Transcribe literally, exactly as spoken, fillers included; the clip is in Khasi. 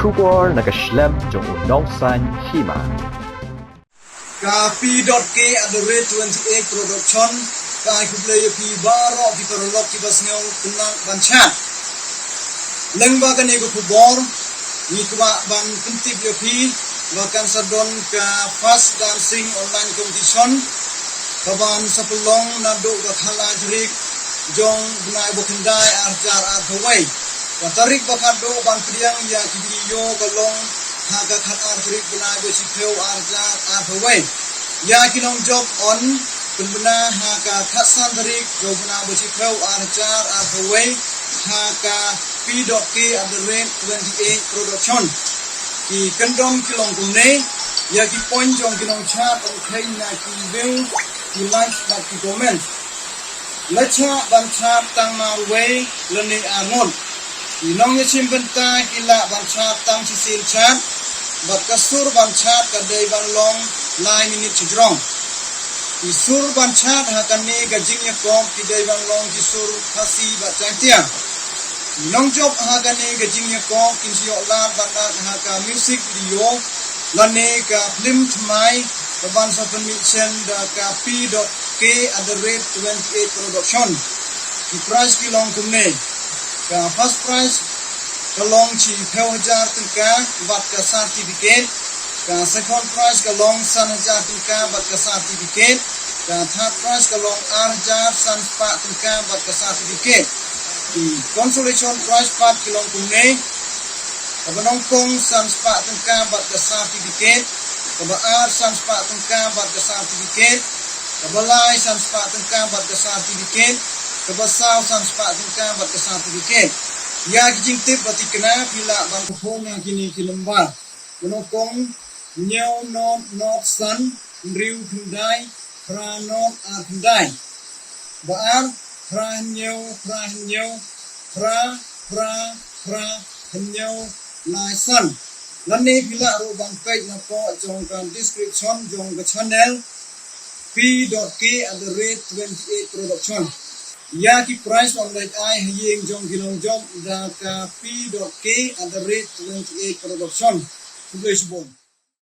Khubor na ka shlem jong u nongsan hima. Ka P dot K at the rate twenty eight production ka ai khublei ïa phi baroh ki paralok kiba sngew kynang ban chat. Lyngba kane ka khubor ngi kwah ban pyntip ïa phi ba kan sa don ka first dancing online competition kaban sa pynlong naduh ka khatlai tarik jong bnai ba khyndai arhajar arphew wei. Ka tarik ba khatduh ban pdiang ïa ki video ka long ha ka khatar tarik bnai ba shiphew arhajar arphew wei. Ïa ki nongjop yn pynbna ha ka khatsan tarik jong bnai ba shiphew arhajar arphew wei ha ka P dot K at the rate twenty eight production. Ki kyndon ki long kumne. Ïa ki point jong ki nongchat yn kheiñ na ki view, ki like bad ki comment. La chah ban chat tang marwei lane arngut. Ki nongïashim bynta ki lah ban chat tang shisien chat bad ka sur ban chat ka dei ban long lai minit shajrong. Ki sur ban chat ha kane ka jingïakop ki dei ban long ki sur Khasi bad Jaiñtia. Ki nongjop ha kane ka jingïakop kin sa ïoh lad ban act ha ka music video lane ka phlim thymmai kaban sa pynmih shen da ka P dot K at the rate twenty eight production. Ki prize ki long kumne. Ka first prize ka long shiphew hajar tyngka bad ka certificate. Ka second prize ka long san hajar tyngka bad ka certificate. Ka third prize ka long ar hajar san spah tyngka bad ka certificate. Ki consolation prize pat ki long kumne. Kaba nyngkong san spah tyngka bad ka certificate. Kaba ar san spah tyngka bad ka certificate. Kaba lai san spah tyngka bad ka certificate. Kaba saw san spah tyngka bad ka certificate. Ïa ki jingtip ba thikna phi lah ban phone ha kine ki nombar. Kaba nyngkong hynñiew nod nod san hynriew khyndai phra nod ar khyndai. Ba ar phra hynñiew phra hynñiew phra phra phra hynñiew lai san. Lane phi lah ruh ban peit na poh jong ka description jong ka channel P dot K at the rate twenty eight production. Ïa ki prize ong leit ai ha ïing jong ki nongjop da ka P dot K at the rate twenty eight production. Khublei shibun.